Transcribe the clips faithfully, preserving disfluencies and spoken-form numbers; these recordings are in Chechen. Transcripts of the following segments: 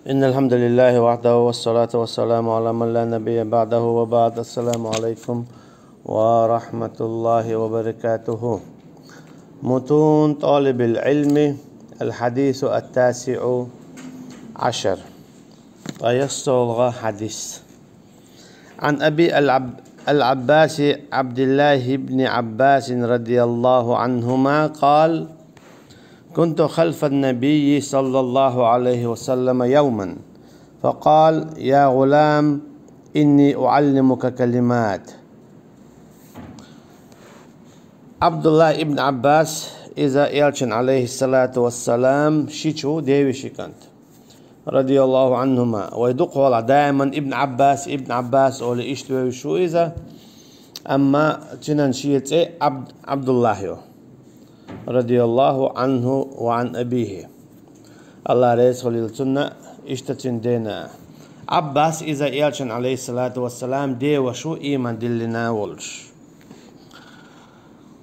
إن الحمد لله وحده والصلاة والسلام على من لا نبي بعده وبعد. السلام عليكم ورحمة الله وبركاته. متون طالب العلم، الحديث التاسع عشر. Тӏаессолгӏа хьадис. عن أبي العب-، العباس عبد الله بن عباس رضي الله عنهما قال: كنت خلف النبي صلى الله عليه وسلم يوما فقال: يا غلام، إني أعلمك كلمات. Абдуллах ибн Аббас, иза Элчан, алейхиссалату вассалам, шичу девиши кӏант. Радияллаху анхума. Вай дукха вала даиман Ибн Аббас, Ибн Аббас оле иштта вевши шу иза. Амма цунан ши цӏи Абд-, Абдуллах ю. Радияллаху анху ва ан абихи. Аллах реза хуьлийла цунна, иштта цун дена. Аббас иза Элчан, алейхиссалату вассалам, девашу иман диллина волуш.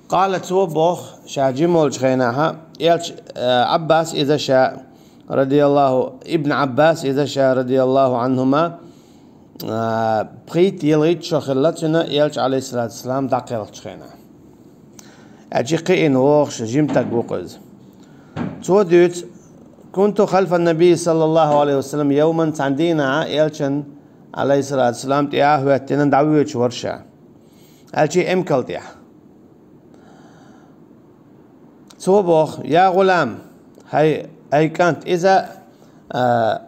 Къала, цо боху, ша жима волчу хенахьа, Элч-, э, Аббас иза ша, радияллаху, Ибн Аббас иза ша, радияллаху анхума, э, пхийтта-ялхитта шо хилла цуьнан Элча, алейхиссалату вассалам, дӀакхелхачу хенахь. Аьлчи кхиъна вогӀуш жима стаг ву-кх иза. Цо дуьйцу: «Кунту халфа Наби, саллаллаху алейхи ва саллям, йовман», цхьана дийнахьа Элчан, алейхиссалату вассалам, тӀе а хӀоьттина дӀавоьдуш вара ша. Аьлчи эмкал тӀехь. Цо боху: «Я гӀулам, хьай, хьай кӀант», иза, а,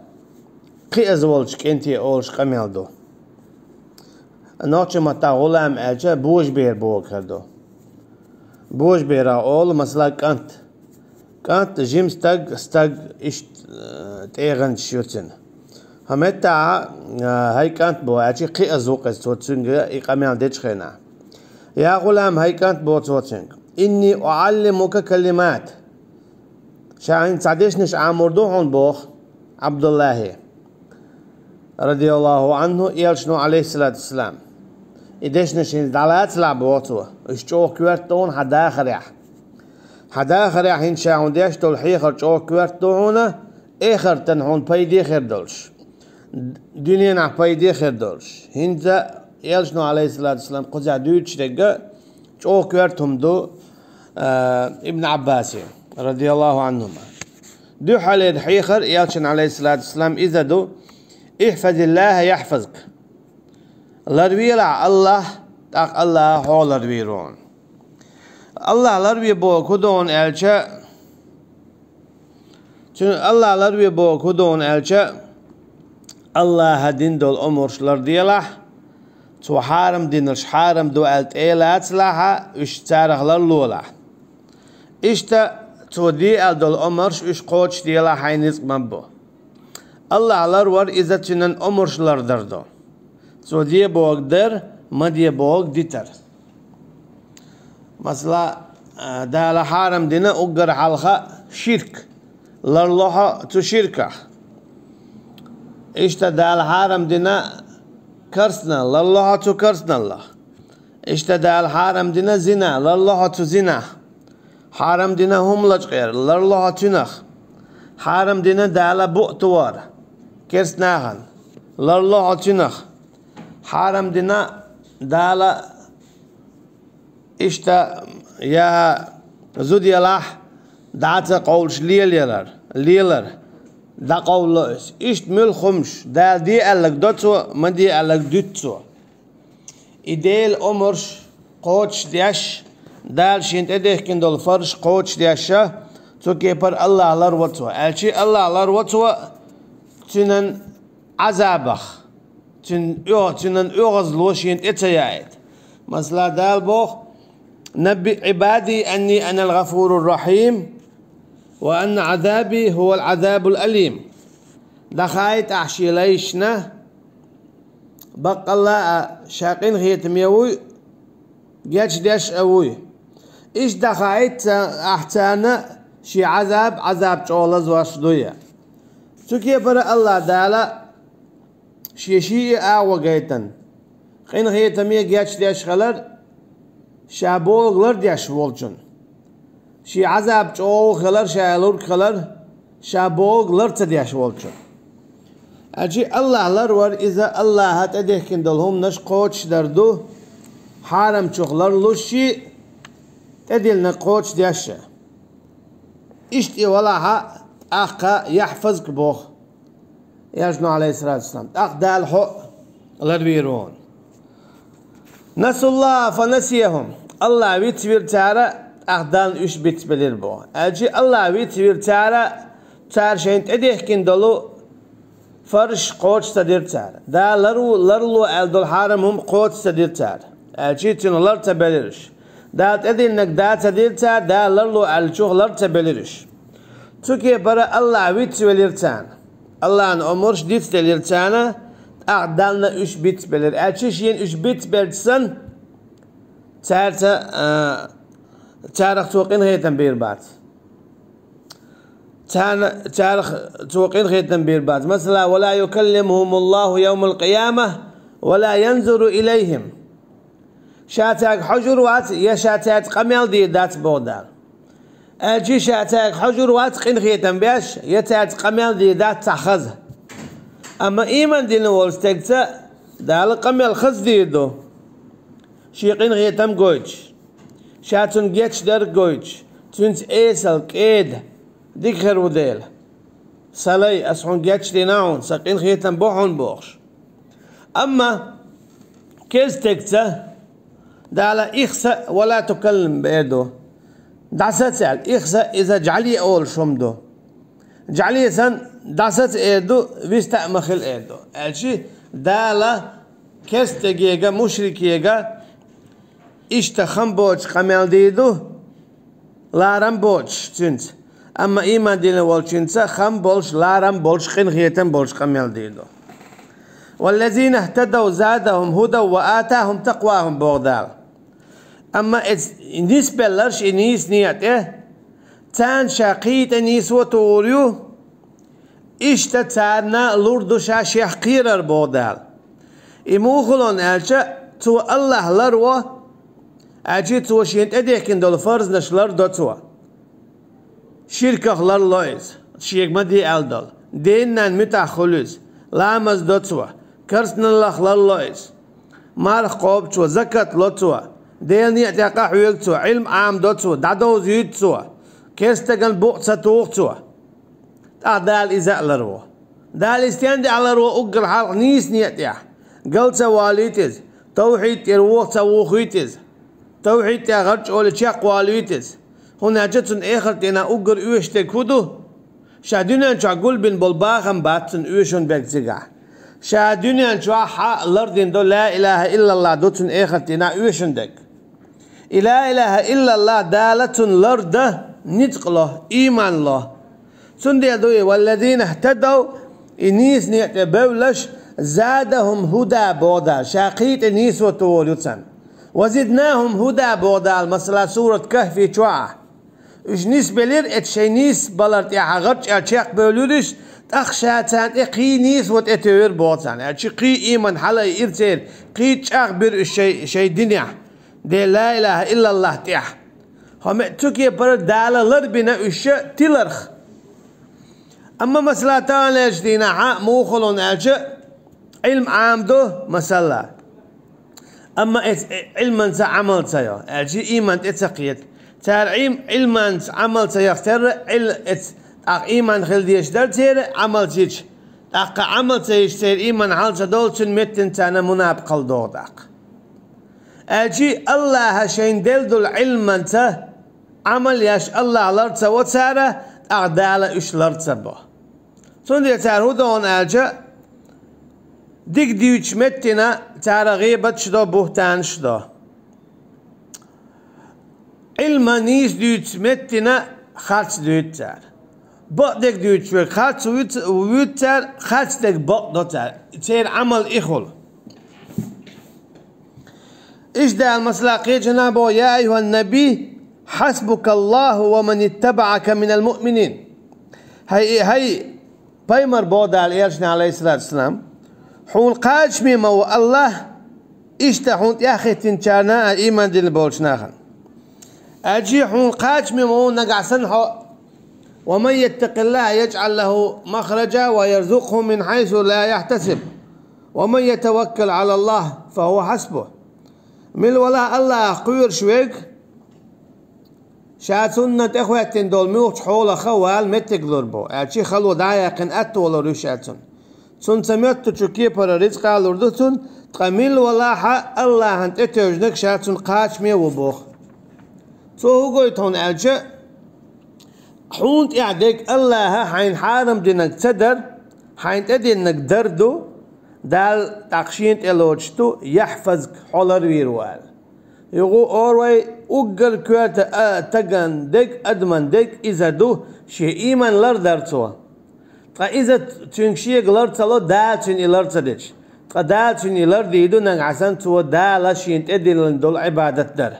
кхиаза волчу кӀенте олуш къамел ду. Нохчийн маттахь гӀулам аьлча, божабер бохург хир ду. Божаберах олу, масала, кӀант. КӀант, жима стаг, стаг, иштта, э, тӀегӀанчаш ю цуьнан. ХӀокху меттехь, э, хьай кӀант боху, аьлчи кхиаза ву-кх иза цо цуьнга и къамел дечу хенахь. «Я гӀулам, хьай кӀант», боху цо цуьнга, «инни уӀаллимука калимат». Ша хӀинца цхьа дешнаш Ӏамор ду хьуна, боху Абдуллахе, радияллаху анху, Элчано, алейхиссалату вассалам. И дешнаш хӀинца дӀалацалахь, боху цо, уьш чӀогӀа коьрта ду хьуна хьан дахарехь. Хьан дахарехь хӀинца ша хьуна деш долу хьехар чӀогӀа коьрта ду хьуна, эхартан хьуна пайде хир долуш, дуьненахь пайде хир долуш. ХӀинца Элчано, алейхиссалату вассалам, кхузахь дуьйцуш дерг а чӀогӀа коьрта хӀума ду, а, Ибн Аббасе, радияллаху анхума. Дуьххьарлера хьехар Элчан, алейхиссалату вассалам, иза ду: «Ихьфазиллаха яхьфазка». Ларвелахь Аллах, тӀаккха Аллаха хьо ларвийр ву хьуна. Аллах ларве бохург хӀун ду хьуна аьлча, Цуьнан Аллах ларве бохург хӀун ду хьуна аьлча, Аллаха дина долу омраш ларделахь, Цо хьарам динарш хьарам ду аьлла тӀе а лацалахьа, уьш царах ларлолахь. Иштта Цо де аьлла долу омраш уьш кхочушделахь, хьайн ницкъ ма бу. Аллах ларвар иза Цуьнан омраш лардар ду. Цо де бохург дар, ма де бохург дитар. Масала, а, Дала хьарам дина уггар хьалха ширк, ларло хьо цу ширках. Иштта Дала хьарам дина карсна, ларло хьо цу карсналлах. Иштта Дала хьарам дина зина, ларло хьо цу зинах. Хьарам дина хӀума лачкъер, ларло хьо цуьнах. Хьарам дина Дала буъ товар керстанахана, ларло хьо цуьнах. Хьарам дина Дала иштта я зуда елахь, дӀа ца къовлуш лелаяр, лелар, дӀакъовлало иза. Иштта муьлхха хӀумаш, Дала де аьлларг до Цо, ма де аьлларг дуьту Цо. И Делан омраш кхочушдеш, Дала Шена тӀедехкина долу фарзаш кхочушдеш, цу кепара Аллах ларво Цо. Аьлчи Аллах ларво Цо Цуьнан Ӏазабах, Цуьнан оьгӀ-, Цуьнан оьгӀазло Шена тӀе ца яийта. Масала, Дала боху: «Набби Ӏибади анни анал гӀафурур рахьим, ва анна Ӏазаби хӀувал Ӏазабул алим». ДӀахаийта ахь Шен лайшна, баккъалла а Ша къинхетаме вуй, гечдеш а вуй. Иштта дӀахаийта ца-, ахь царна Шен Ӏазаб, Ӏазаб чӀогӀа лазош ду я. Цу кепара Аллах Дала Шен шиъ а агӀо гайтан, къинхетаме гечдеш хилар, Ша бохург лардеш волчун. Шен Ӏазаб чӀогӀа хилар, Ша лург хилар, Ша бохург лар ца деш волчун. Аьлчи Аллахь ларвар иза Аллахьа тӀедехкина долу хӀуманаш кхочушдар ду, хьарамчух ларлуш ши, тӀедиллинарг кхочушдеш а. Иштта и валахьа, тӀаккха яхьфазка боху, яжно, алейхиссалату вассалам, тӀаккха Дала хьо ларвийр ву. «Насуллаха фанасияхум». Аллахь вицвира цара, тӀаккха Далла уьш бицбелира боху. Аьлчи Аллахь вицвира цара, цара шайна тӀедехкина долу фарзаш кхочуш ца дира цара. Дала лар ву, ларло аьлла долу хьарам хӀума кхочуш ца дира цара. Аьлчи цуьнан лар ца белира уьш. Дала тӀедиллинарг да ца дира цара, Дала ларло аьллачух лар ца белира уьш. Цу кепара Аллахь вицвелира царна. Аллахьан омраш дицделира царна, тӀаккха Далла уьш бицбелира. Аьлчи шена уьш бицбелча санна, цаьрца, а, царах цо къинхетам бийр бац. Царна, царах цо къинхетам бийр бац. Масала, «Ва ла юкаллимухумуллаху явмал къияма, ва ла янзуру илайхим». Ша цаьрга хьожур вац, я ша цаьрца къамел дийр дац, боху Дала. Аьлчи ша цаьрга хьожур вац къинхетам беш, я цаьрца къамел дийр дац цхьа хаза. Амма ийман дина волу стегца Дала къамел хаза дийр ду. Шен къинхетам гойтуш, ша цунна гечдар гойтуш, цуьнца эсал, кӀеда, дика хир ву дела. Сан лай, ас хьуна гечдина хьуна, сан къинхетам бу хьуна бохуш. Амма кез тегца Дала «ихса ва ла тукаллим» бер ду. ДӀаса ца аьлла, ихса иза жӀали олуш хӀума ду. ЖӀали сан дӀаса ца эр ду, виста а ма хила эр ду. Аьлчи Дала кез тегега, мушрикега иштта хам боцуш къамел дийр ду, ларам боцуш цуьнца. Амма ийман дина волчуьнца хам болуш, ларам болуш, къинхетам болуш къамел дийр ду. «Валлазина хтадав задахум худав ва атахум такъвахум», боху Дала. Амма эц нисбелларш и нийса некъа тӀе, царна ша кхин тӀе нийсо а тухур ю, иштта царна лур ду ша шех кхерар, боху Дала. И муха ло аьлча, цо Аллахь ларво, аьлчи цо шена тӀедехкина долу фарзнаш лардо цо. Ширках ларло иза, шега ма де аьлла долу. Ден-ненан муьтӀахь хуьлу иза, ламаз до цо, керстаналлах ларло иза. Марха кхобу цо, закат ло цо, Делан некъа тӀе къахьоьгу цо, Ӏилма Ӏамадо цо, дӀадовзуьйту цо, керстаган букъ ца туху цо. ТӀаккха Дала иза а ларво. Дала иза стенна тӀехь ларво? Уггар хьалха нийса некъа тӀехь гал ца волуьйту иза, тавхьид тӀера вуха ца вухуьйту иза, тавхьид тӀехь гӀарчӀоли чекхволуьйту иза. ХӀунда аьлча цунна эхарт дийнахь уггар оьшуш дерг хӀун ду? Ша дуьнен чохь гулбина болу бахам бац цунна оьшун берг цигахь. Ша дуьнен чохь хьа лардина до ла илаха иллаллах ду цунна эхарт дийнахь оьшун дерг. И ла илаха иллаллах Дала цунна лардан ницкъ ло, ийман ло. Цундела ду и: «Валлазина хтадав», и нийса некъа тӀе бевлларш, «задахум худа», боху Дала, ша кхин тӀе нийсо тухур ю царна. «Ва зиднахум худа», боху Дала, масала, сурат Кахфи чохь. Уьш нисбелира, эцу шайн нийсбалар тӀехь гӀарчӀ а чекхбевлира уьш, тӀаккха ша царна тӀе кхин нийсо тӀетевира боху царна. Аьлчи кхин ийман хьалаайира церан, кхин чӀагӀбира уьш шайн, шайн динехь, де ла илаха иллаллах тӀехь. ХӀокху меттехь цу кепара Дала ларбина уьш тиларх. Амма масала таханлерчу дийнахь муха хуьлу аьлча, Ӏилма Ӏамадо, масала. Амма эц Ӏилманца Ӏамал ца йо, аьлча ийман тӀе ца кхета. Цара Ӏим-, Ӏилманца Ӏамал ца яхь терра, Ӏил-, эц, тӀаккха ийман хила дезаш дара церан Ӏамалца йича. ТӀаккха Ӏамал ца йича церан ийман хьал ца долу, цуьнан меттина царна мунапикъ хила догӀу тӀаккха. Аьлчи Аллаха шайна делла долу Ӏилманца Ӏамал еш Аллах лар ца во цара, тӀаккха Дала уьш лар ца бо. Цундела цара хӀун до аьлча, дика дуьйцуш меттина цара гӀийбаташ до, бухтанаш до. Ӏилма нийса дуьйцуш меттина харц дуьйцу цара. Бакъдерг дуьйцуш верг харц вуьйцу, вуьйцу цара, харцдерг бакъ до цара. Церан Ӏамал и хуьлу. Иштта Дала масала кхечанхьа боху: «Я айюхан наби, хьасбукаллаху ва ман иттабаъака минал муъминин». Хьай, хьай, пайхамар, боху Дала элчане, алейхиссалату вассалам, хьуна кхачаме ма ву Аллах, иштта хьуна тӀаьхьахӀиттинчарна а, ийман дина болчу нахана. Аьлчи хьуна кхачаме ма ву нагахь санна хьо ومن يتق الله يجعل له مخرجا ويرزقه من حيث لا يحتسب ومن يتوكل على الله فهو حسبه. Мила валахь АллахӀах кхоьруш верг, ша цунна тӀехӀоьттина долу муьлххачу хьолах вала меттиг лур бу, аьлча хало дӀаяьккхина аьтто лур ю ша цунна. Цунна ца моьттучу кепара рицкъа лур ду цунна, ткъа мила валахь АллахӀана тӀетевжинарг ша цунна кхачаме ву боху. Цо хӀун гойту хьуна аьлча, хьуна тӀехь дерг АллахӀа хьайна хьарам динарг ца дар, хьайна тӀедиллинарг дар ду, Дала тӀаккха шена тӀе лоцуш ду, яхьфазка, хьо ларвийр ву аьлла. Юха орой уггар коьрта а, таган дерг, адаман дерг иза ду, шен ийман лардар цо. Ткъа иза цуьнга шега лар ца ло, Дала цуьнан и лар ца дича. Ткъа Дала цуьнан и лардийр ду, нагахь санна цо Дала шена тӀедиллина долу Ӏибадат дар.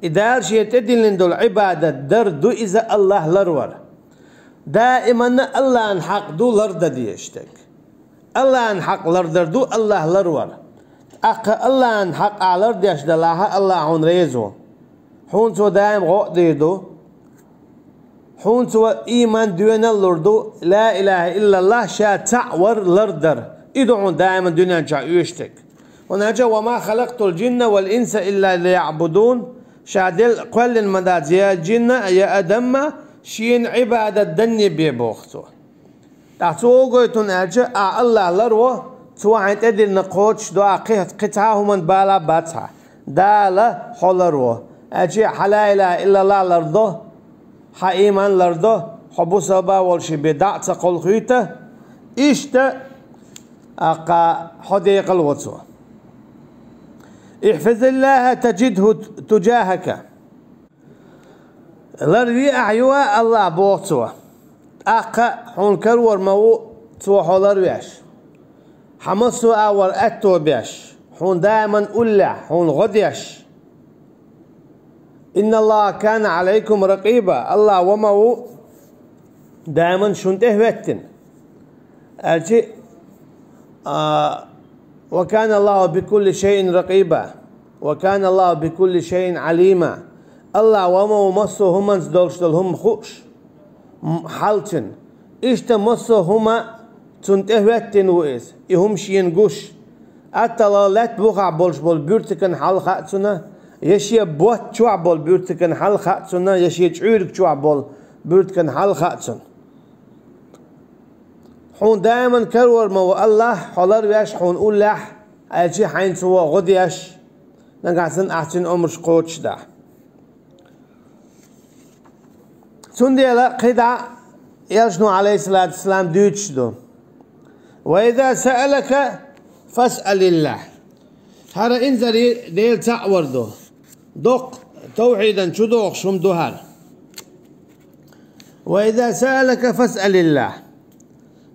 И Дала шена тӀедиллина долу Ӏибадат дар ду иза АллахӀ ларвар. Даиманна АллахӀан хьакъ ду лардан дезаш дерг. АллахӀан хьакъ лардар ду АллахӀ ларвар. ТӀаккха АллахӀан хьакъ ахь лардеш далахь, АллахӀ хьуна реза ву. Хьуна цо даим гӀо а дийр ду. Хьуна цо ийман доьналла лур ду, ла илахӀа иллаллахӀ ша цхьаъ вар лардар. И ду хьуна даиман дуьнен чохь оьшург. ХӀунда аьлча: «Ва ма халакътул джинна вал инса илла лияъбудун». Ша делла кхоьллина ма дац я джинна а, я адам а, шена Ӏибадат данне бен, боху цо. ТӀаккха цо хӀун гойту хьуна аьлча, ахь АллахӀ ларво, цо хьайна тӀедиллинарг кхочушдо ахь, кхин, кхин цхьа а хӀуманна бала бац хьан. Дала хьо ларво. Аьлча хьан ла илахӀа иллаллахӀ лардо, хьан ийман лардо, хьо бусалба волуш бен дӀа а ца кхулхуьйту. Иштта тӀаккха хьо декъал во цо. «Ихьфазиллаха таджидху туджахака». Ларве ахь юха а АллахӀ, боху цо. ТӀаккха хьуна карор ма ву цо хьо ларвеш, хьан массо а агӀор аьтто беш, хьуна даиман уллехь, хьуна гӀо деш. «Инналлаха кана Ӏалайкум ракъиба». АллахӀ ва ма ву даиман шуна тӀехӀоьттина. Аьлча, а, «Ва кана Аллаху бикулли шайин ракъиба, ва кана Аллаху бикулли шайин Ӏалима». АллахӀ ва ма ву массо а хӀуманца долуш долу хӀума хууш, м-, хьалчун. Иштта массо а хӀума цунна тӀехӀоьттина ву иза, и хӀума шена гуш. Аттала лаьтта бухахь болуш болу буьртиган хьал хаьа цунна, я шен ботта чохь болу буьртиган хьал хаьа цунна, я шен чкъург чохь болу буьртиган хьал хаьа цунна. Хьуна даиман карор ма ву АллахӀ, хьо ларвеш, хьуна уллехь, аьлча хьайна цо гӀо деш, нагахь санна ахь цуьнан омраш кхочушдахь. Цундела кхидӀа элчано, Ӏалайхиссалату вассалам, дуьйцуш ду: «Ва иза саалака фасъалиллах». ХӀара инзаре Дела цхьаъ вар ду. Доккха тавхьидан чу дохуш хӀума ду хӀара. «Ва иза саалака фасъалиллах».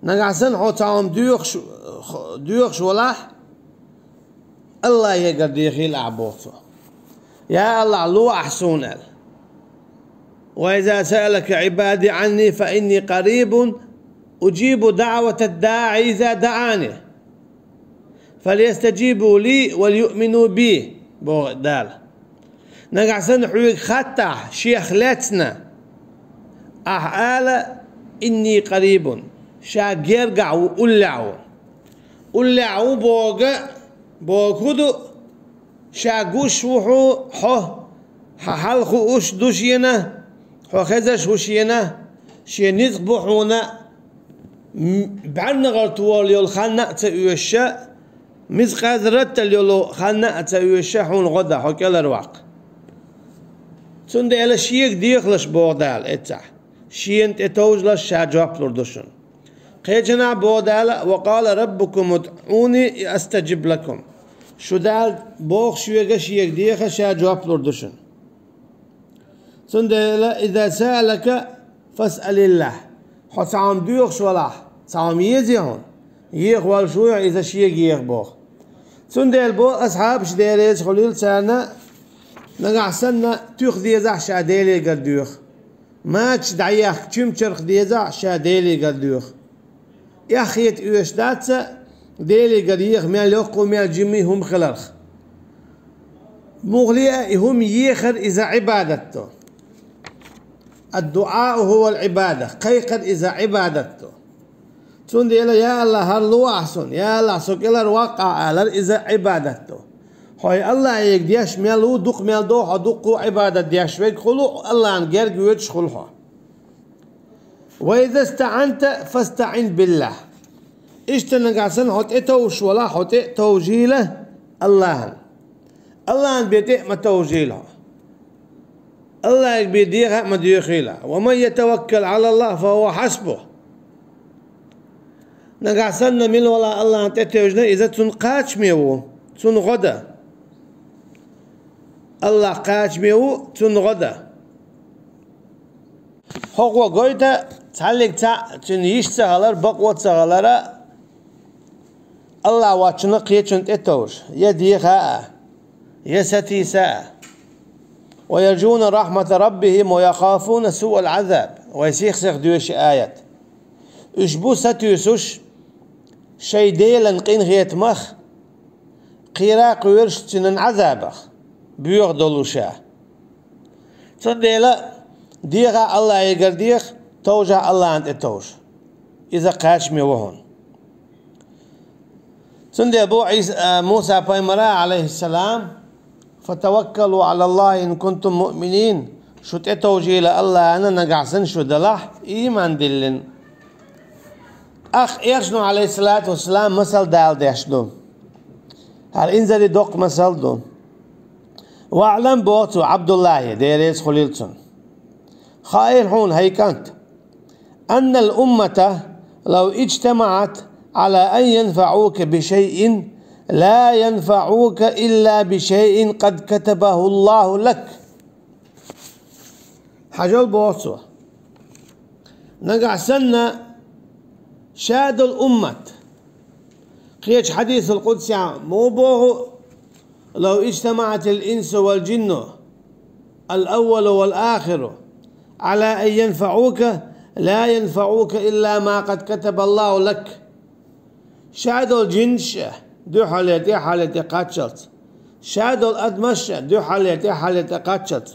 Нагахь санна хьо цхьа хӀума доьхуш, доьхуш валахь, АллахӀегара дехийла ахь, боху цо. Я АллахӀ, ло ахь суна аьлла. «Ва иза саалака Ӏибади Ӏанни фа инни къарибун уджибу даӀватад даӀи иза даӀани. Фальястаджибу ли валь юъмину би», боху Дала. Нагахь санна хьоьга хаттахь шех лаьцна, ахь ала: «Инни къарибун», ша гергахь ву, уллехь ву. Уллехь ву боху, боху хӀун ду? Ша гуш ву хьо, хьо, хьан хьал хууш ду шена, хьо хезаш ву шена, шен ницкъ бу хьуна, м-, бӀаьрнагӀар тохалла йолу хан а ца оьшуша, мискъал зарратал йолу хан а ца оьшуша хьуна гӀо дан, хьо кӀелхьарваккха. Цундела шега дехалаш, боху Дала эццахь, шена тӀе товжалаш, ша жоп лур ду шуна. Кхечанхьа боху Дала: «Ва къала раббукум удъуни астаджиб лакум». Шу Дала боху шуьга, шега деха, ша жоп лур ду шуна. Цундела: «Иза саалака фасъалиллах». Хьо цхьа хӀума доьхуш валахь, цхьа хӀума езий хьуна? Еха волуш вуй хьо, иза шега еха, боху. Цундела боху асхьабаш, Дела реза хуьлийла царна, нагахь санна туьха дезахь, ша Делегара доьху. Мача дӀаехка чуьмчарх дезахь, ша Делегара доьху. Эхь хета оьшуш дац, Делегара еха, мел йоккха, мел жимма хӀума хиларх. Муххале а и хӀума ехар иза Ӏибадат ду. الدعاء هو العبادة. Кхайкхар иза Ӏибадат ду. Цундела: «Я АллахӀ, хӀара лу ахь суна, я АллахӀ, со кӀелхьарваккха», алар иза Ӏибадат ду. Хьо АллахӀе деш мел ву, дукха мел дов хьо, дукха Ӏибадат деш верг хуьлу, АллахӀна герга воьдуш хуьлу хьо. وإذا استعنت فاستعن بالله. Иштта нагахь санна хьо тӀетовжаш валахь, хьо тӀе а товжийла АллахӀна. АллахӀна бен тӀе а ма товжийла хьо. АллахӀе бен дехьа а ма доьхийла. ومن يتوكل على الله فهو حسبه. Нагахь санна мила валахь АллахӀна тӀетевжина, иза цунна кхачаме ву, цунна гӀо дан. АллахӀ кхачаме ву, цунна гӀо дан. ХӀокхо гойту, цхьаллиг цхьаъ цуьнан йиш ца хилар, бакъо ца хилар, АллахӀ воцчунна кхечунна тӀетовжа, я дехьа а, я сатийса а. ويرجون رحمة ربهم ويخافون سوء العذاب. Вай сих-сиха доьшу аят. Уьш бу сатуьйсуш шайн Делан къинхетамах, кхера а кхоьруш цуьнан Ӏазабах, боьха долуш а. Цундела дехьа АллахӀегара деха, товжа АллахӀна тӀетовжа. Иза кхачаме ву хьуна. Цундела боху Ӏийса, а, Муса пайхамара, Ӏалайхиссалам: «فتوكلوا على الله إن كنتم مؤمنين». Шу тӀетовжийла АллахӀна, нагахь санна шу далахь, ийман диллина. Ах, Элчано, Ӏалайхиссалату вассалам, масал дала деш ду. ХӀара инзаре доккха масал ду. «واعلم», боху цо, Ӏабдуллахье, Дела реза хуьлийла цунна. Хаийла хьуна, хӀай кӀант, «أن الأمة لو اجتمعت على أن ينفعوك بشيء لا ينفعوك إلا بشيء قد كتبه الله لك». Хьажал, боху цо. Нагахь санна ша долу уммат, кхечу хьадисал къудсехь муха боху: «لو اجتمعت الإنس والجن الأول والآخر على أن ينفعوك لا ينفعوك إلا ما قد كتب الله لك». Ша долу жинаш а дуьххьарлера тӀаьххьарлера тӀекхаччалц, ша долу адамаш а дуьххьарлера тӀаьххьарлера тӀекхаччалц,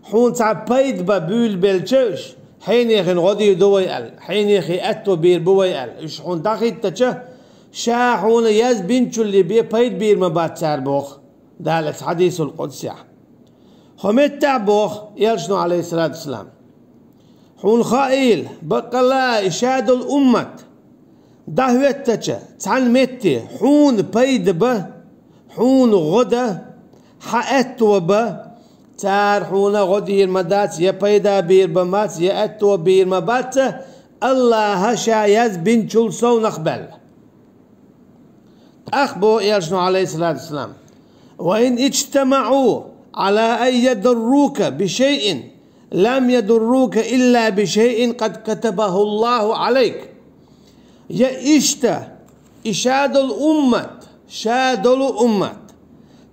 хьуна цхьа пайда бан буьйлабелча уьш, хьенехана гӀо дийр ду вай аьлла, хьенехан аьтто бийр бу вай аьлла, уьш хьуна дӀахӀиттича, ша хьуна язбинчул бен пайда бийр ма бац цара, боху Дала цу хьадисал къудсехь. ХӀокху меттехь боху Элчано, Ӏалайхиссалату вассалам: «Хьуна хаийла, баккъалла а и ша долу уммат дӀахӀоьттича цхьана метте, хьуна пайда бан, хьуна гӀо дан, хьан аьтто бан, цара хьуна гӀо дийр ма дац, я пайда бийр ма бац, я аьтто бийр ма бац, АллахӀа ша язбинчул совнах баьлла». ТӀаккха боху Элчано, Ӏалайхиссалату вассалам: «وإن اجتمعوا على أن يضروك بشيء لم يضروك إلا بشيء قد كتبه الله عليك». Я иштта, и ша долу уммат, ша долу уммат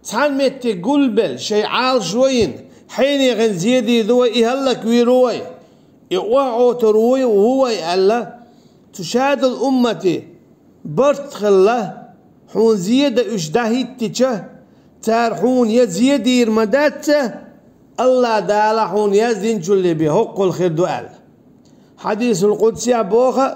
цхьана метте гулбелла, шайн Ӏалашо йина, хьенехана зен дийр ду вай, и хӀаллаквийр ву вай, и охьаӀотур ву, ву вай аьлла, цу ша долу уммате барт хилла, хьуна зен дан уьш дӀахӀиттича, цара хьуна я зен дийр ма дац, АллахӀ Дала хьуна яздинчул бен хӀоккхул хир ду аьлла. Хьадисул къудсехь боху: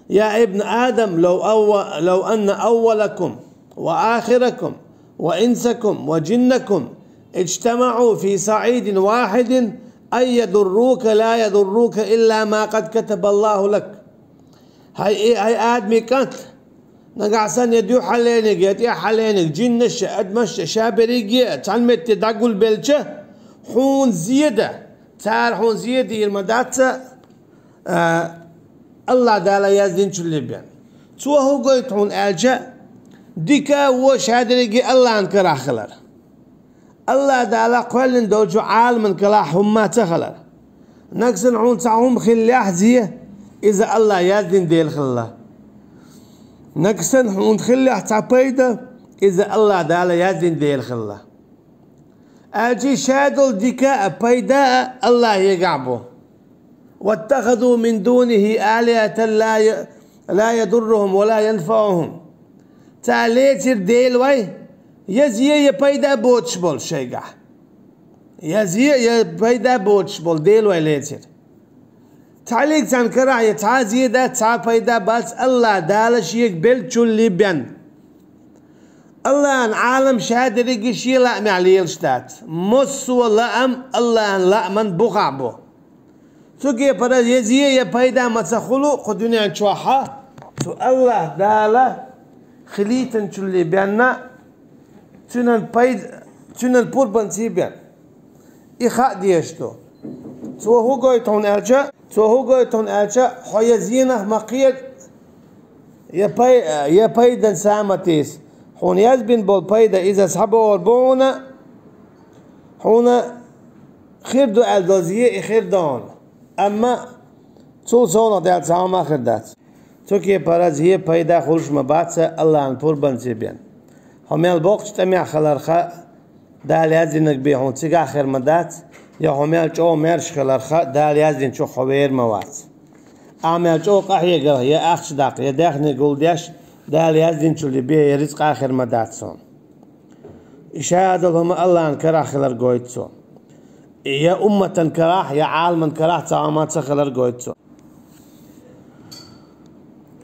«يا ابن آدم، لو أو-، لو أن أولكم وآخركم وإنسكم وجنكم اجتمعوا في صعيد واحد أن يضروك لا يضروك إلا ما قد كتب الله لك». ХӀай, э, хӀай Адаман кӀант, нагахь санна я дуьххьарлерниг, я тӀаьххьарлерниг, жиннаш а, адамаш а, ша берриге а цхьана метте дӀагулбелча, хьуна зен дан, цара хьуна зен дийр ма дац, а, АллахӀ Дала яздинчул бен. Цо хӀун гойту хьуна аьлча, дика а, вон а ша дерриге АллахӀан карахь хилар. АллахӀ Дала кхоьллина долчу Ӏаламан карахь хӀумма ца хилар. Нагахь санна хьуна цхьа хӀума хиллехь зен, иза АллахӀа яздина дела хилла. Нагахь санна хьуна хиллехь цхьа пайда, иза АллахӀ Дала яздина дела хилла. Аьлча ша долу дика а, пайда а АллахӀегахь бу. «واتخذوا من دونه آلهة لا ي-، لا يضرهم ولا ينفعهم». Цара лецира дела вай, я зен, я пайда боцуш болуш шайгахь. Я зе, я пайда боцуш болу Делой лецира. Цхьаьллиг царна карахь я цхьа а зе дац, цхьа а пайда бац, АллахӀ Дала шега беллачул бен. АллахӀан Ӏалам ша дерриге шен лаамехь лелаш дац. Массо а лаам АллахӀан лааман бухахь бу. Цу кепара я зе, я пайда ма ца хуьлу кху дуьнен чохь, цу АллахӀ Дала хилийтинчул бен, цуьнан пайда, цуьнан пурбанца бен. И хаа дезаш ду. Цо хӀун гойту хьуна аьлча, цо хӀун гойту хьуна аьлча, хьо я зенах ма кхета, я пай-, я пайдан са ма тийса. Хьуна язбина болу пайда иза схьабогӀур бу хьуна, хьуна хир ду аьлла долу зе и хир ду хьуна. Амма цул совнаха даьлла цхьа хӀума а хир дац. Цу кепара зе пайда хуьлуш ма бац АллахӀан пурбанца бен. Хьо мел боккхачу тӀамехь хиларх Дала яздинарг бен хьуна цигахь хир ма дац, я хьо мел чӀогӀа маьрша хиларх Дала яздинчух хьо вер ма вац. Ахьа мел чӀогӀа къахьегарх, я ахча даккха, я даьхни гулдеш, Дала яздинчул бен я рицкъа хир ма дац хьуна. И шадолу хӀума АллахӀан карахь хилар гойту цо. Я умматан карахь, я Ӏаламан карахь цхьа хӀума ца хилар гойту цо.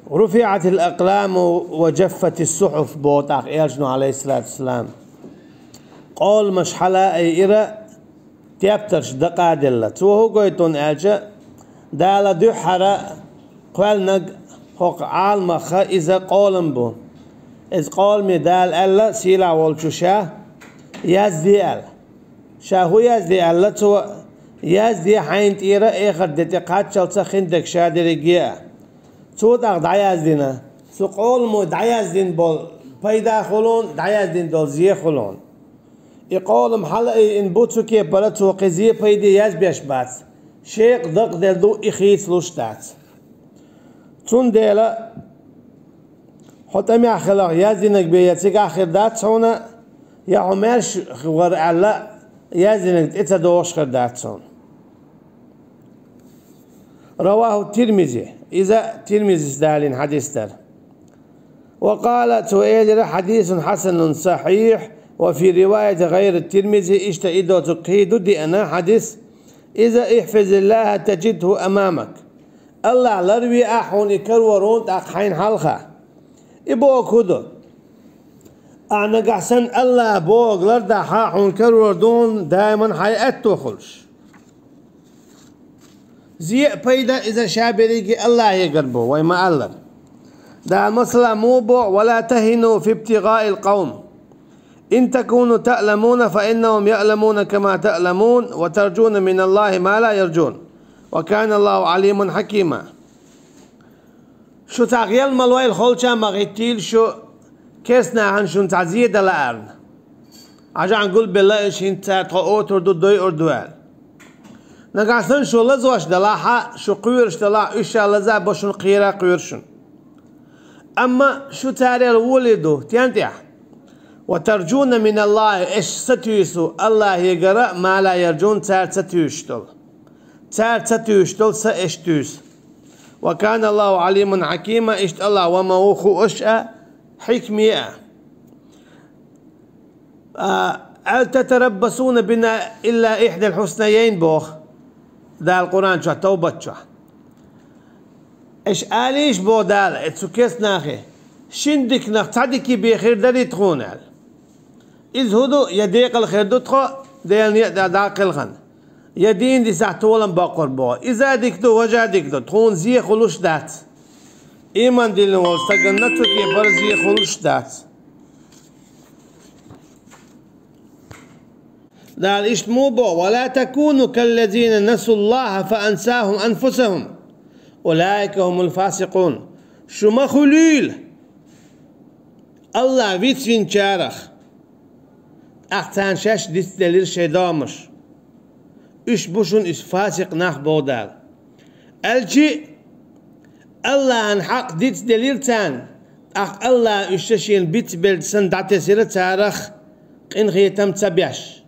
«رفعت الأقلام وجفت الصحف», боху тӀаккха Элчано, Ӏалайхиссалату вассалам. Къоламаш хьала а айира, тептарш дакъа а делла. Цо хӀун гойту хьуна аьлча, Дала дуьххьара кхоьллинарг хӀокху Ӏаламах иза къолам бу. Иза къоламе Дала аьлла, сийлахь волчу ша, язде аьлла. Ша хӀун язде аьлла цо, язде хьайна тӀера эхарт де тӀе кхаччалца хиндерг ша дерриге а. Цо тӀаккха дӀаяздина. Цу къоламо дӀаяздина болу пайда хуьлу хьуна, дӀаяздина долу зе хуьлу хьуна. И къолам хьала а айина бу цу кепара цо кхин зе пайде язбеш бац. Шекъа дакъаделла ду и хийцалуш дац. Цундела хьо тӀамехь хиларх яздинарг бен я цигахь хир дац хьуна, я хьо маьрша вара аьлла, яздинарг тӀе ца догӀуш хир дац хьуна. رواه الترمذي. Иза Тирмизис далийна хьадис дара. وقال, цо элира: حديث حسن صحيح، وفي رواية غير الترمذي, иштта и доцург кхин ду деана хьадис. Иза: احفظ الله تجده أمامك. АллахӀ ларве ахь хьуна и карор ву тӀаккха хьайна хьалха. И бохург хӀун ду? Ахь нагахь санна АллахӀа бохург лардахь, хьуна карор ду хьуна даиман хьайн аьтто хуьлуш. Зе а пайда иза ша берриге АллахӀегара бу, вай ма-аллара. Дала масала муха боху: ولا تهنوا في ابتغاء القوم إن تكونوا تعلمون فإنهم يعلمون كما تعلمون وترجون من الله ما لا يرجون وكان الله عليما حكيما. Шу цхьа гӀелмалойла холча ма гӀиттийла шу, керстанахьан шуна цхьа зе дан лаарна. Ӏажахьан гулбелла уьш, хӀинца цара тхо отур ду, дойур ду аьлла. Нагахь санна шу лазош далахь а, шу кхоьруш далахь а, уьш ша лаза бо шуна, кхера а кхоьру шуна. Амма шу царел волийр ду, стен тӀехь? وترجون من الله, аш сатуьйсу АллахӀегара, ما لا يرجون, цара ца туьйсуш долу. Цара ца туьйсуш долу са аш туьйсу. وكان الله عليما حكيما, иштта АллахӀ ва ма ву хууш а, хьикме а. А, هل تربصون بنا إلا إحدى الحسنيين, боху Дала Къуръан чохь, Тавбат чохь. Аш алийша, боху Дала, э, цу керстанахе, шина диканах цхьа дика бен хир дарий тхуна аьлла. Иза хӀун ду, я декъала хир ду тхо, Делан некъа тӀехь дӀа а кхелхина, я дийна дисахь толам боккхур боху. Иза а дика ду, важа а дика ду, тхуна зе хуьлуш дац. Ийман диллина волу стаганна цу кепара зе хуьлуш дац. Дала иштта муха боху: ولا تكونوا كالذين نسوا الله فأنساهم أنفسهم أولئك هم الفاسقون. Шу ма хуьлийла АллахӀ вицвинчарах, тӀаккха царна шаьш дицделира шайн домаш. Уьш бу шуна иза фасикъ нах, боху Дала. Аьлчи, АллахӀан хьакъ дицделира царна, тӀаккха АллахӀа уьш шен бицбелча санна дӀатесира царах, къинхетам ца беш.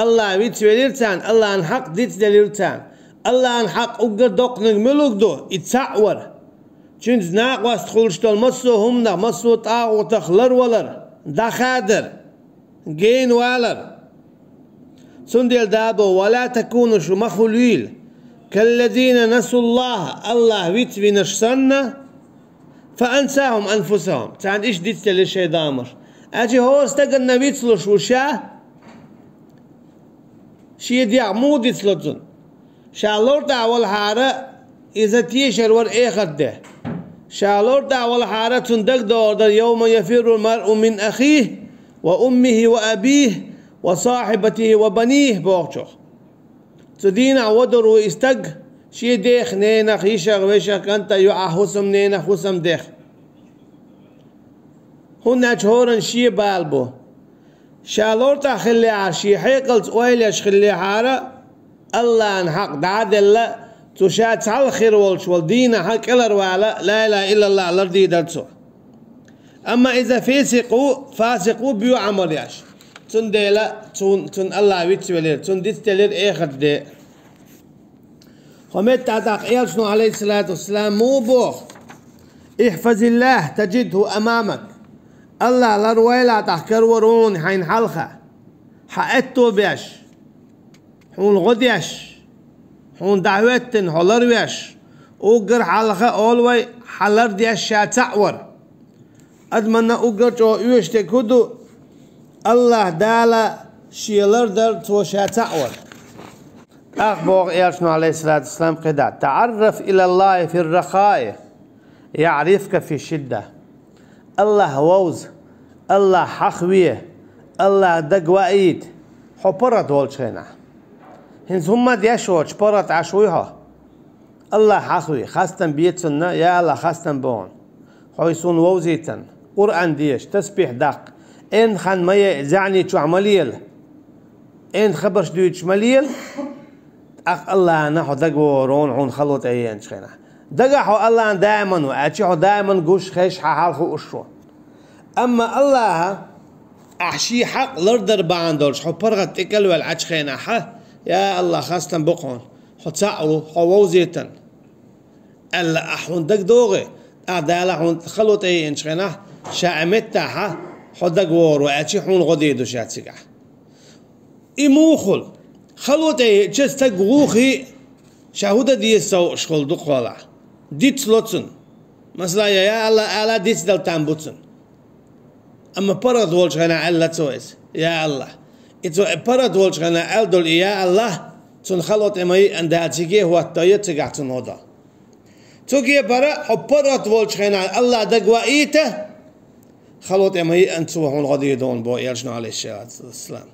АллахӀ вицвелира царна, АллахӀан хьакъ дицделира царна. АллахӀан хьакъ уггар доккханиг муьлург ду, и цхьаъ вар. Цуьнца накъост хуьлуш долу массо а хӀуманах, массо а тӀагӀутах ларвалар, дӀахадар, гена валар. Цундела Дала боху: «Ва ла такуну», шу ма хуьлийла, «каллазина насуллаха», АллахӀ вицвинарш санна, «фа ансахум анфусахум», царна иштта дицделира шайн дегӀмаш. Аьлча хӀора стаганна вицлуш ву ша, шен дегӀ муха дицло цунна? Ша лартӀехь валахьара, иза тешар вара эхарт де. Ша лартӀехь валахьара, цунна дагадогӀур дара: «Йовма яфиррул маръу мин ахихи, ва уммихи, ва абихи, ва сахьибатихи, ва банихи», бохучух. Цу дийнахь вадур ву и стаг шен дех, ненах, йишах, вешах, кӀантах, йоӀах, хӀусамненах, хӀусамдех. ХӀунда аьлча хӀоранна шен бала бу. Ша лартӀехь хиллехьара, шен хьекъалца ойла еш хиллехьара, АллахӀан хьакъ дӀа а делла, цу ша цхьалха хир волчу волу дийнахь кӀелхьарвала, ла илаха иллаллахӀ лардийр дара цо. Амма иза фасикъ ву, фасикъ ву, боьӀамал еш. Цундела цун-, цунна АллахӀ вицвелира, цунна дицделира эхарт де. Хьо меттахь тӀаккха элчано, Ӏалайхиссалату вассалам, муха боху: «Ихьфазиллаха тажидху амамак». АллахӀ ларвойла, тӀаккха карор ву хьуна хьайна хьалха. Хьан аьтто беш, хьуна гӀо деш, хьуна дӀахӀоьттина хьо ларвеш, уггар хьалха олу вай, хьан лардеш ша цхьаъ вара. Адамна уггар чӀогӀа оьшург хӀун ду? АллахӀ Дала шен лардар цо ша цхьаъ вара. ТӀаккха боху элчано, Ӏалайхиссалату вассалам, кхидӀа: «ТаӀарраф илаллахи фир-рахаи, яӀрифка фиш-шидда». АллахӀ вовза, АллахӀ хьахаве, АллахӀ дага ваийта, хьо паргӀат волчу хенахь. ХӀинца хӀумма а деш воцуш, паргӀат Ӏаш вуй хьо? АллахӀ хьахаве, хастам бе Цунна, я АллахӀ, хастам бу хьуна, хьо суна вовзийтина, Къуръан деша, тасбихь даккха, эрна хан ма яйа, заьӀни чохь ма лела, эрна хабарш дуьйцуш ма лела, тӀаккха АллахӀана хьо дага вогӀур ву хьуна хало тӀееанчу хенахь. Дагахь хьо АллахӀана даиман ву, аьлча хьо даиман гуш, хезаш, хьан хьал хууш ву. Амма АллахӀа ахь шен хьакъ лардар бахьана долуш хьо паргӀат тӀекӀел ваьлла Ӏачу хенахь, я АллахӀ, хастам бу хьуна, хьо цхьаъ ву, хьо вовзийтина, аьлла, ахь хьуна дага догӀий, тӀаккха Дала хьуна хало тӀееанчу хенахь, ша а меттахь хьо дага вогӀур ву, аьлча хьуна гӀо дийр ду ша цигахь. И муха хуьлу? Хало тӀееъча стаг вухий, ша хӀун дан деза совгӀаташ хуьлу дукхахволахь. Дицло цунна. Масала, я, я АллахӀ ала дицдала там бу цунна. Амма паргӀат волчу хенахь аьлла цо иза: «Я АллахӀ». И цо паргӀат волчу хенахь аьлла долу и «Я АллахӀ», цунна хало тӀе ма еана, Дала цига а хӀоттайо, цигахь цунна гӀо до. Цу кепара хьо паргӀат волчу хенахь АллахӀ дага ваийта, хало тӀе ма еана, цо хьуна гӀо дийр ду хьуна, боху элчано, Ӏалайхиссалату вассалам.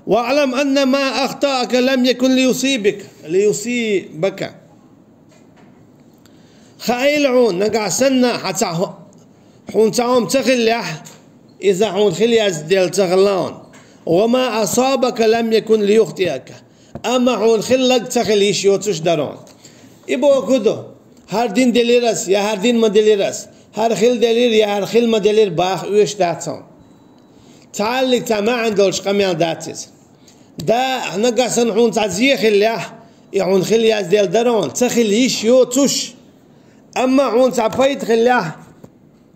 «ВаӀлам анна ма ахтаака лам якун лиюсибик, лиюсибака». Хаийла хьуна, нагахь санна хьан цхьа хӀу-, хьуна цхьа хӀума ца хиллехь, иза хьуна хила язделла ца хилла хьуна. «Ва ма асабака лам якун лиюхтиака». Амма хьуна хилларг ца хила йиш йоцуш дара хьуна. И бохург ду, хӀара дин делира ас, я хӀара дин ма делира ас, хӀара хила делира, я хӀара хила ма делира баха оьшуш дац хьуна. Цхьаьллиг цхьа маьӀна долуш къамел дац иза. Да, нагахь санна хьуна цхьа зе хиллехь, и хьуна хила язделла дара хьуна, ца хила йиш йоцуш. Амма хьуна цхьа пайда хиллехь,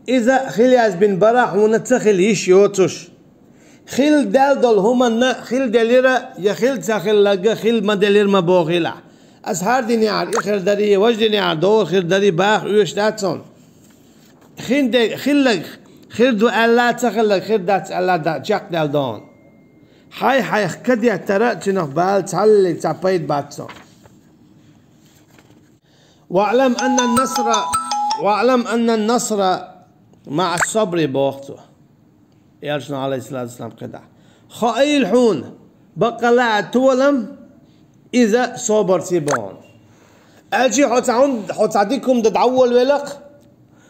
иза хила язбина бара хьуна ца хила йиш йоцуш. Хила даьлла долу хӀуманна хила делира, я хила ца хилларг хила ма делира ма бохийла ахь. Ас хӀара динехьара и хир дарий, важа динехьара догӀур хир дарий баха оьшуш дац хьуна. Хин де-, хилларг хир ду аьлла, ца хилларг хир дац аьлла, да-, чекхдаьлла ду хьуна. Хьай-хьайх кадеттара цуьнах бала цхьаллиг цхьа пайда бац хьуна. «ВаӀлам аннан насра, ваӀлам аннан насра маӀас сабри», боху цо. Элчано, Ӏалайхиссалату вассалам, кхидӀа. Хаийла хьуна, баккъала а толам иза собарций бу хьуна. Аьлча хьо цхьа хӀун-, хьо цхьа дика хӀума дан дӀаволавелахь,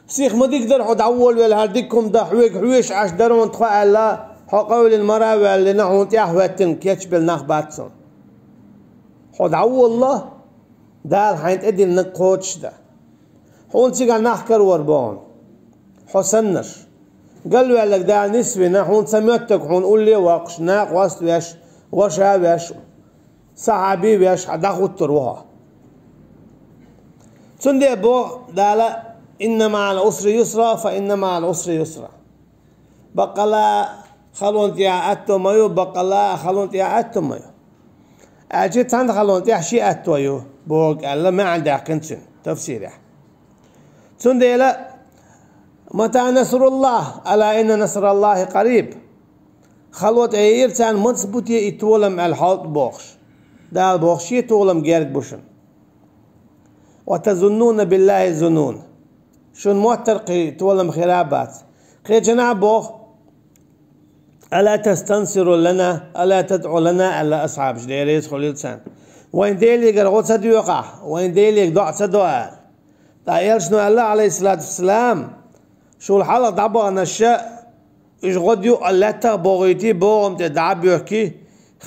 сиха ма дика дара хьо дӀаволавелла, хӀара дика хӀума дан хьоьга хьоьжуш Ӏаш дара хьуна тхо аьлла, хьо къевлина мара а ваьллина, хьуна тӀаьхьахӀоьттина кечбелла нах бац хьуна. Хьо дӀаволалахь, Дала хьайна тӀедиллинарг кхочушдан. Хьуна цигахь нах карор бу хьуна, хьо саннарш. Галваьлларг Дала нисвина, хьуна ца моьттург хьуна улле а воккхуш, накъост а веш, ваша а веш, сахьаби а веш, хьан дӀахӀуттур ву хьо. Цундела боху Дала: «Инна маӀал Ӏусри юсра, фа инна маӀал Ӏусри юсра». Баккъала халонна тӀехь аьтто ма ю, баккъала халонна тӀехь аьтто ма ю. Аьлча цхьана халон тӀехь ши аьтто ю, боху аьлла, маьӀна даьккхина цуьнан тафсирехь. Цундела, «Мата насруллахӀ? Ала инна насраллахӀи къариб». Хало тӀеира царна, маца бу те и толам аьлла хьалт бохуш. Дала боху, шен толам герга бу шуна. «Ва тазуннуна биллахӀи зунун». Шуна моттар кхин толам хир а бац. Кхечанхьа боху: «Ала тастансиру лана, ала тадӀу лана», аьлла асхьабаш, Дела реза хуьлийла царна. «Вайн Делегара гӀо ца доьху ахь, вайн Делега доӀа ца до», аьлла. ТӀаккха элчано аьлла, Ӏалайхиссалату вассалам: «Шул хьалха дӀабаханарш, уьш гӀо доьху лаьттах а бохуьйтий, богӀам тӀе дӀа а боьхкий,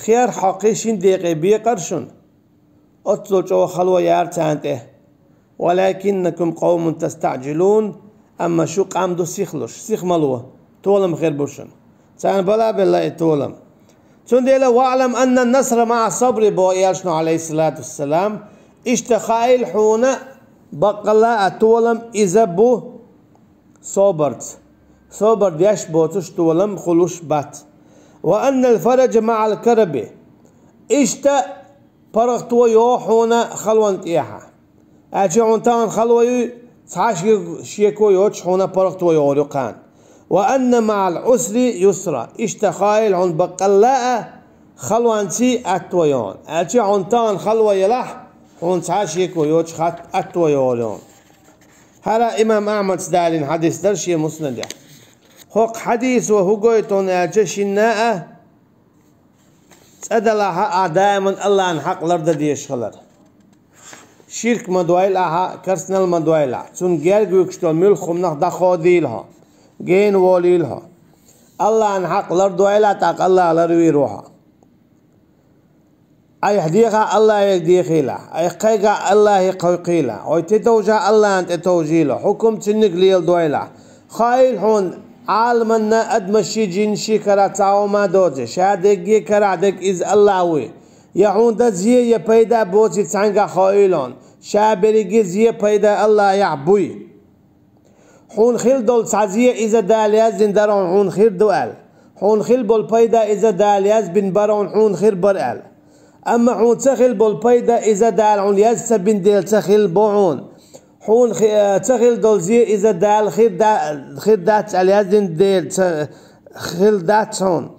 хер хьокхий шина декъе бекъара шуна». Оццул чӀогӀа хало яра царна тӀе. «Валакиннакум къавмун тастаӀжилун», амма шу къам ду сихлуш, сихмало, толам хир бу шуна. Царна бала а белла и толам. Цундела: «ВаӀлам анна насра маӀа сабри», боху элчано, Ӏалайхиссалату вассалам, иштта хаийла хьуна, баккъалла а толам иза бу собарца. Собар деш боцуш толам хуьлуш бац. «Ва аннал фараджа маӀал караби». Иштта паргӀато йогӀу хьуна халонна тӀехьа. Аьлча хьуна тахана хало юй, цхьа шеко йоцуш хьуна паргӀато йогӀур ю кхана. «Ва анна маӀал Ӏусри юсра». Иштта хаийла хьуна баккъалла а халонций аьтто йогӀу. Аьлча хьуна тахана хало елахь, хьуна цхьа шеко йоцуш хат-, аьтто йогӀур ю. ХӀара имам Ахьмада далийна хьадис дара шен муснадехь. ХӀокху хьадисо хӀун гойту аьлча, шинна а цӀа далахь а, ахь даиман АллахӀан хьакъ лардан дезаш хилар. Ширк ма дойла ахьа, керстанал ма дойла ахь. Цунна герга вуьгуш долу муьлхха хӀуманах дӀакходийла хьо, гена волийла хьо. АллахӀан хьакъ лардойла, тӀаккха АллахӀ ларвийр ву хьо. Айхьа дехахь АллахӀе дехийла, айхьа кхайгахь АллахӀе кхойкхийла, хьо тӀетовжахь АллахӀана тӀетовжийла, хьукум цуьнниг леладойла. Хаийла хьуна, Ӏаламанна адамашший, жинашший карахь цхьа хӀума доций, ша дерриге карахь дерг иза АллахӀ вуй. Я хьуна дан зе, я пайда боций цхьаьнгахь хаийла хьуна, ша берриге зе, пайда АллахӀехь буй. Хьуна хила долу цхьа зе иза Дала яздина дара хьуна, хьуна хир ду аьлла. Хьуна хила болу пайда иза Дала язбина бара хьуна, хьуна хир бара аьлла. Амма хьуна ца хила болу пайда иза Дала хьуна яз ца бина дела ца хила бу хьуна. Хьуна хи-, э, ца хила долу зе иза Дала хир да-, хир дац аьлла яздина дела ца хила дац хьуна.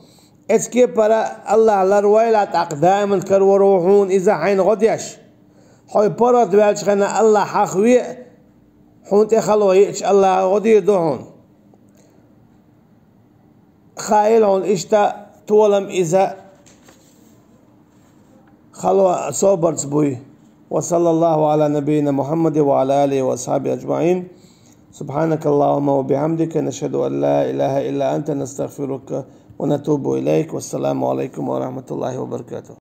Эцу кепара АллахӀ ларвойла, тӀаккха даиман карор ву хьуна иза хьайна гӀо деш. Хьо паргӀат ваьлча хенахь АллахӀ хьахаве а, хьуна тӀе хало йиъча АллахӀа гӀо дийр ду хьуна. Хаийла хьуна иштта толам иза хало собарца буй. Ва саллаллаху Ӏала набийина Мухьаммадин ва Ӏала алихи ва асхьабихи аджмаӀин. Субхьанакаллахумма ва бихьамдика, нашхаду ан ла илаха илла анта, настагфирука ва натубу илайк. Вассаламу Ӏалайкум ва рахьматуллахи ва баракатух.